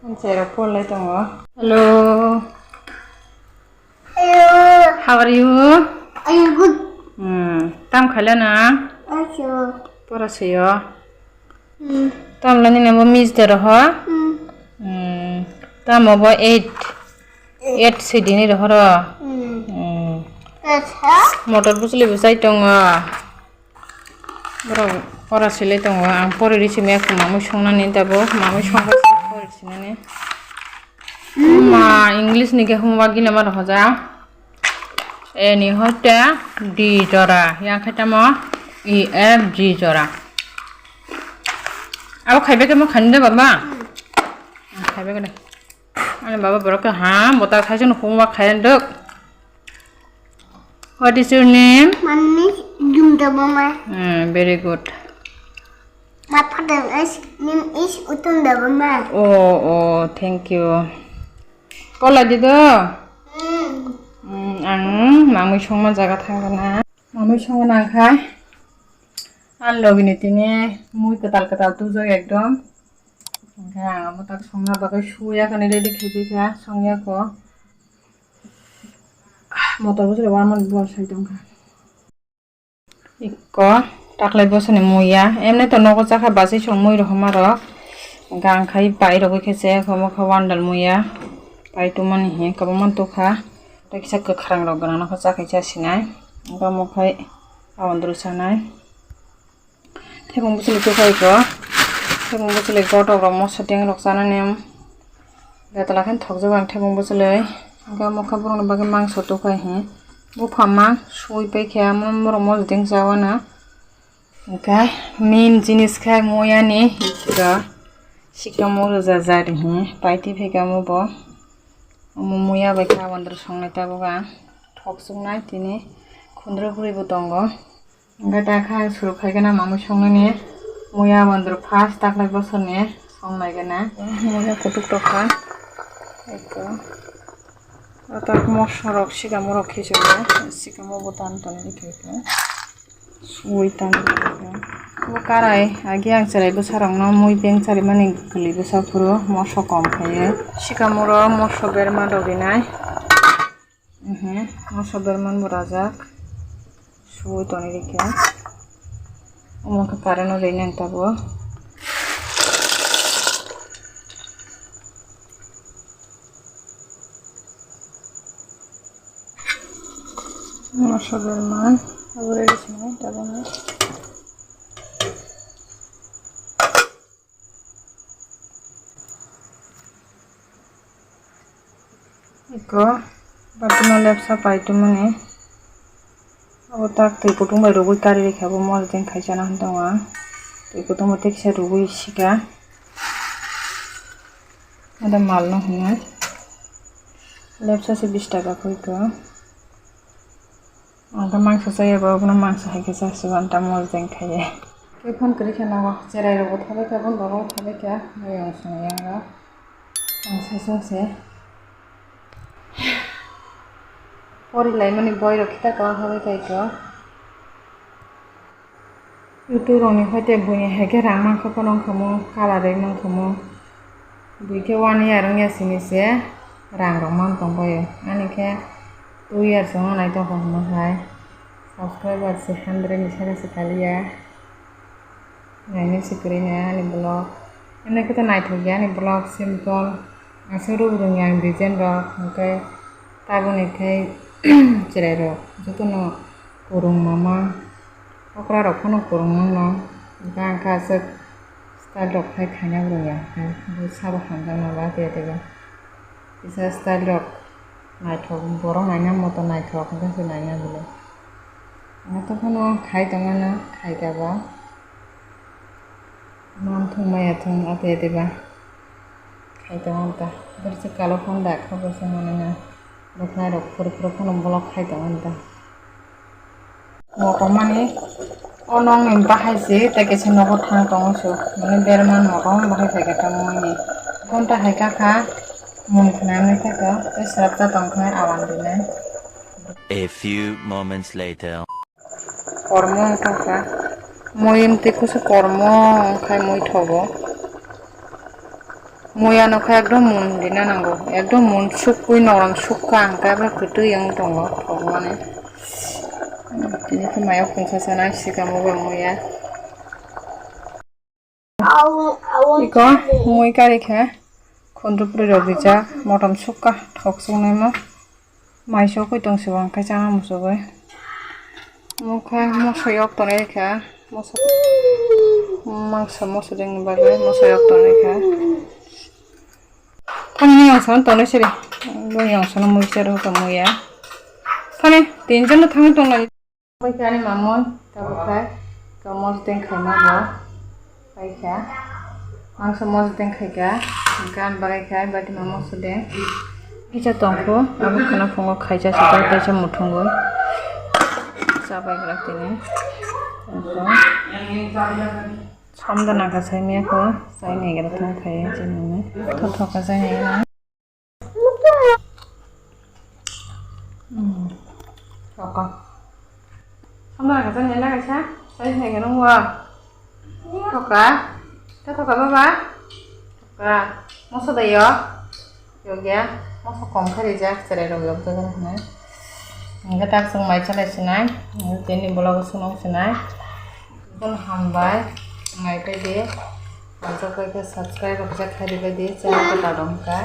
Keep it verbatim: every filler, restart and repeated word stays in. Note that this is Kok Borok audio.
Cherok porlai tongo. Hello. Hello. How are you? I'm good. Hmm. Tam khailana? Also. Pora siyo. Hmm. Tam lani nabo miss de roho? Hmm. Hmm. Tam obo eight. Eight. Eight sidini roho ro? Hmm. Hmm. Acha. Motor bujli bwsai tongo. Borok pora silai tongo, ang pori rw simi mamwi songnani tabuk, mamwi songkha pori sinani. Ma English ni khe homework gina ma rohoja. A ni hoite D jora, yang khe tamo E F G jora. Abo khaibai khe mo khani de baba? Khaibai khe de. Ani baba borok khe ha, bota khai jeno homework khai dok. What is your name? My name is Jumdabama. Hmm, very good. My father is name is Utundabama. Oh, oh, thank you. Kola dido? Hmm. Hmm, ang mamwi songma jaga thangkha na. Mamwi songma nangkha. Ang logini tini mui kwtal kwtal tubujak ekdom. Hwnkhe ang abo tak songna bagwi suya kani ready khaipikha, songyakho. Motor bwswk rok uanmani bwsai tongkha. Ikko taklai bwswkni muya, emni to nogo chakha bachai song mui rohormarok. Hwnkhe ang khai pai rogwi khe chaya kho, omo khe wandal muya. Pai tongmani hinkhe kwbangma tongkha. Tei kisa kwkhwrang rok gwnang nokha chakhe chasinai. Hwnkhe omo khai aboni dwrwi sanai. Thebong bwchwlwi tukhai kho. Thebong bwchwlwi kotok rok moso deng rok chanani. Betla khe thokjak ang thebong bwchwlwi. Hwnkhe mokha borokni bagwi mangso tukhai hi. Buphang mang sui paikha, omo borok moso deng chawana. Hwnkhe main jinis khe muyani hwnkhe sikamo rwjak jak hi. Paitwi phaikha omo bo. Omo muya bai khe aboni dwrwi songnai tabuk ang. Thokjwknai tini khundrwk bwrwi bo tongo. Hwnkhe da khe ang suru khaikhe na mamwi songnani muya bondro first taklai bosorni songnaikhe na. Muya kutuk tokha. Eko. Atak moso rok sikamo rok khichigwi sikamo bo tan tonwi khaikhe. Sui tan bo karai agi ang cherai bwsarokno mui beng charimani kwlwi bwsa phuru moso kom khaio. Sikamo rok moso berma rok rinai. Mhm, moso berman bo rajak. Suwi toni rikhe. Omo khe current o rinani tabuk. Moso berman abo ready sinai tabuk. Eko batino lepsa pai tongmani. Abo tak twi kutung bai rwgwi kari rikha, bo mol teng khai chana hwn tongo ang. Twi kutung bai tei kisa rwgwi sika. Ada mal no hwnwi lepsa se bish taka koi ko. Ang khe mangsa chaya ba, obono mangsa hai khe chasigo, ang tamo jeng khaye. Khe phone kwrwi khe nogo, cherai rokbo thabai kha, bondok rokbo thabai kha, mui rok swngo yang rok. Ang sasong se. Pori laimani boi rok kita tong thabai khai kho. Youtube rokni hoite buini hai khe rang mankha phano wngkha mo, colour rwi mankha mo. Bui khe one year wngya sini se rang rok man tong bai o. Ani khe two years wngna nai tong kha hwnwi hai. Subscriber se hundred ni saka se kaliya. Nainai se kwrwi nai ani vlog. Ani khe to naithok ya ani vlog simple. Aswk rw rwngya ang design rok, hwnkhe tabukni khe chwrairok jotono kwrwng mama, okra rok phano kwrwng mano, hwnkhe ang khe aswk style rok khai khaina rwngya, hwnkhe bo sabo hamjakna ba tei tei ba kisa style rok naithok, borok naina moto naithok, hwnkhe se naina belai. Ang tei phano khai tongmano, khai kha ba. Manthung maya thung ate ate ba. Khai tongo ta. Borsi kalo phone da kha borsi mane na. Bwkhnai rok phuru phuru phano block khai tongo ta. Motom mani o nong ni bahai se tei kaisa nogo thang tongo se. Mane berman motom bahai phai khe tamo mani. Phone ta hai kha kha. Mung khna nai kha kha. Tei swrapsa tong kha awan dinai. A few moments later. Kormo wngkha kha. Mui wngtwi kusu kormo wngkhai mui thogo. Muya no khe ekdom mun dina nango, ekdom mun sukwi norom sukha hwnkhe abo kwtwi wng tongo thokmani. Tini khe maya khungsa sanai sikamo bo muya. Iko mui kari khe khundrupri rok rijak, motom sukha thok suknaima. Mai sokwi tong se bo, hwnkhe chana muchugwi. Mokha moso yok tonwi kha. Moso, mangsa moso dengni bagwi moso yok tonwi kha. Thani yong sano tonwi siri. Bo yong sano mui charo tongwi ya. Thani tinjon no thangwi tonglai. Bai kha ani mamui, tabuk khai, ka mosdeng khaima bo. Bai kha, mangsa mosdeng khai kha, gan bagai kha, bati ma mosdeng. Kisa tongkho, abo kheno phungo khaisa sijak, kaisa muthungwi. Chabai glak tini. Tongkho. Samda nangkha saimaya kho, sainai gra thang khai, chini. Thothoka sainai gra. Hmm. Thoka. Samda kaisa nela kaisa. Sai nai gano wa. Thoka. Ta thoka baba. Thoka. Moso da yo. Yogya. Moso kom kha rijak, cherai rok yok jaga hwnwi. Hingke tak chwng mai chalai sinai. Tini vlog o swnong sinai. Kun hambai. Nai pai di. Ang subscribe rok jak khai di bai di. Channel ko ta dong ka.